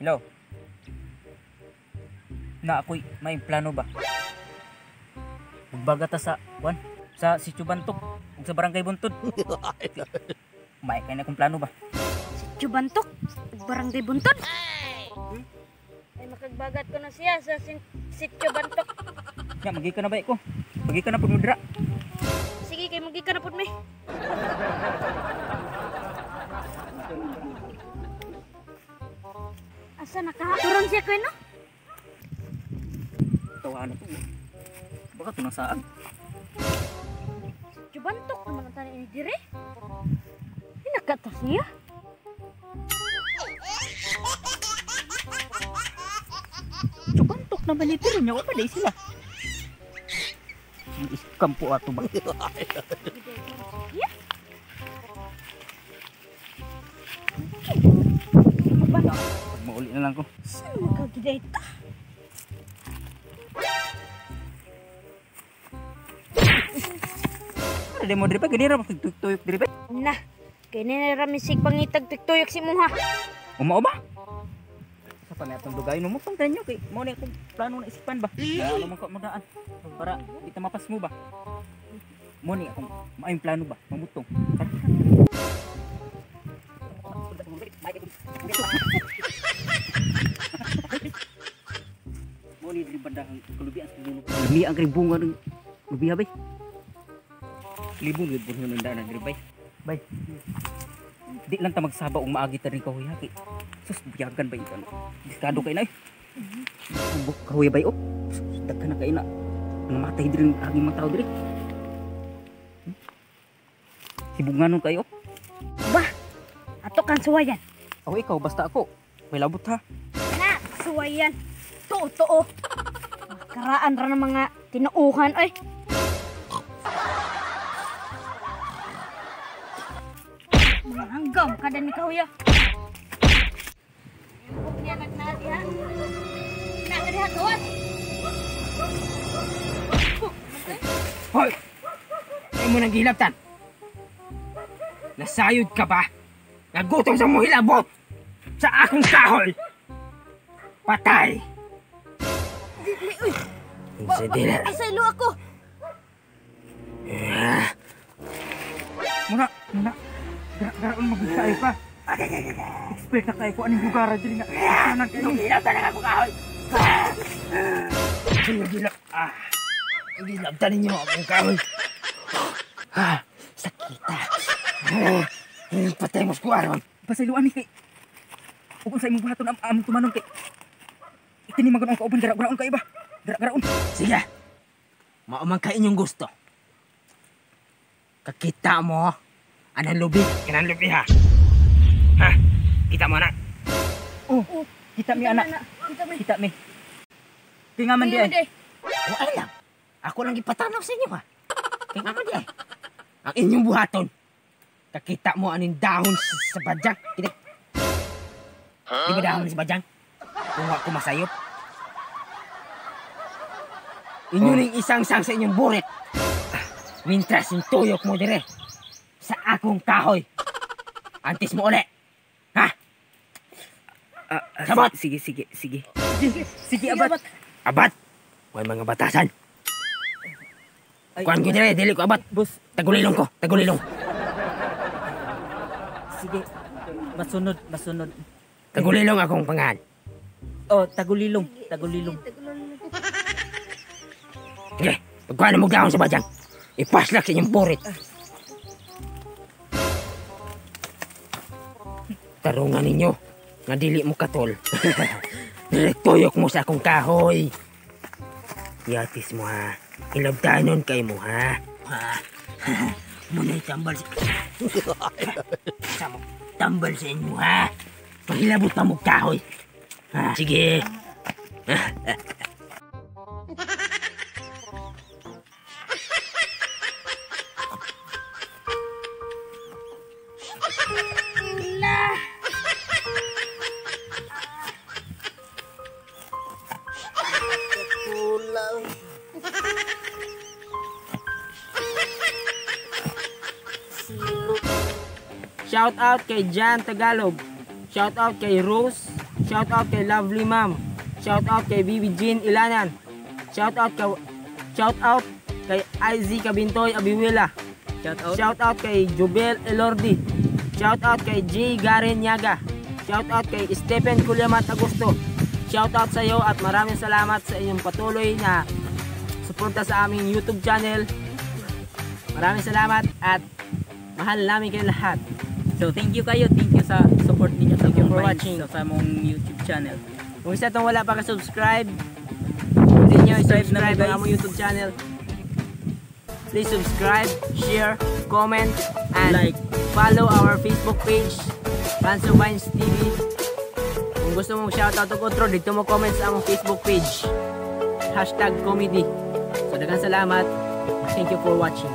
Hello. Na ako'y may plano ba? Magbaga ta sa kwan sa Sitio Bantok ug sa Barangay Buntod. May kay na akong plano ba? Sitio Bantok ug Barangay Buntod. Ay makagbagat ko na siya sa Sitio Bantok. Ya magi ka na ba ko? Magi ka na pud mo dira. Sige kay magi ka na pud mi. Asa nakahaturon siya ko no? Tawahan na to. Baka ito nang saag. Sitio Bantok naman ang tanin ni dire. Hinakatas niya. Sitio Bantok naman ni dire niya. Wala sila. Ang iskampo ato ba? Mauli na lang ko. Saan magkagiday ta? Ano di mo diri pa? Ganira mo tuyok diri pa? Na, kaya nira misig pangitag tuyok si muha. Uma-uma? Sa pa may atong dugayon mo pang ganyo kay mo ni akong plano na isipan ba? Ano man ko modaan para di ta mapas mo ba? Mo ni akong maayong plano ba? Mamutong. Mo ni diri banda ang kalubian sa dulo. Lami ang kay bunga ng lubiha bay. Libon gyud pud nang daan diri bay. Bay. Di lang ta magsaba og maagi ta rin kahoy ha kay sus buyagan bay ito. Diskado kay na eh. Kahoy bay oh. Sus daghan na kay na. Namatay diri ang aging mga tao diri. Sibunganon kayo. Ba. Ato kan suwayan. Oh, ikaw basta ako. May labot ha. Na, suwayan. Tuo-tuo. Karaan ra ng mga tinuuhan oy. Mga hanggam kada ni kahuya. Impok niya nagnati ha. Nagadiha gawas. Hoy! Ay mo nang gilabtan. Nasayod ka ba? Nagutom sa muhilabot sa akong kahoy. Patay. Dili uy. Sa dili. Asaylo ako. Muna, muna. Garaon magbisayo ka. Expert na kayo ko aning lugar diri nga. Tanan kayo. Gilabtan ang akong kahoy. Gilab. Ah. Gilabtan ninyo akong kahoy. Ah, sakita. Patay mo ko aron. Pasayloan ni kay ug unsa imong buhaton among tumanon kay ikini man gud ang kauban gara-garaon kay ba. Gara-garaon. Sige. Mao man kay inyong gusto. Kakita mo anang lubi, kanang lubi ha. Ha? Kita mo na. Oh, kita mi anak. Kita mi. Kita mi. Kay nga man di ay. Wa lang. Ako lang gipatanaw sa inyo ha. Kay nga man di ay. Ang inyong buhaton. Kakita mo aning dahon sa badyang. Kini. Di ba dahon sa badyang? Kung ako masayop. Inyo ning isang-sang sa inyong burit. Mintras yung tuyok mo dire sa akong kahoy. Antes mo uli. Ha? Sabot. Sige, sige, sige. Sige, abat. Abat. May mga batasan. Kuan ko dire, dili ko abat. Boss. Tagulilong ko, tagulilong. Sige, masunod, masunod. Tagulilong akong pangalan. Oh, tagulilong, tagulilong. Sige, pagkuha na mo dahon sa badyang, ipaslak sa inyong burit. Tarungan ninyo, nga dili mo katol. Tuyok mo sa akong kahoy. Yatis mo ha, ilabtanon kay mo ha. Ha? Muna'y tambal sa... Tambal sa inyo ha. Pahilabot pa mo kahoy. Ha? Sige. Shout out kay Jan Tagalog. Shout out kay Rose Shout out kay Lovely Ma'am. Shout out kay Bibi Jean Ilanan. Shout out kay IZ Cabintoy Abiwila. Shout out. Shout out kay Jubel Elordi. Shout out kay J. Garen Yaga. Shout out kay Stephen Kulyamat Agusto. Shout out sa iyo at maraming salamat sa inyong patuloy na suporta sa aming YouTube channel. Maraming salamat at mahal namin kayo lahat. So thank you kayo, thank you sa support ninyo sa Thank you among for page, watching. sa among YouTube channel. Kung isa itong wala pa ka-subscribe, pwede nyo Subscribe na i-subscribe mo, ang guys. Among YouTube channel. Please subscribe, share, comment, and Like. Follow our Facebook page, Panso Vines TV. Kung gusto mong shoutout o outro, dito mo comment sa among Facebook page. #Comedy. So daghang salamat. Thank you for watching.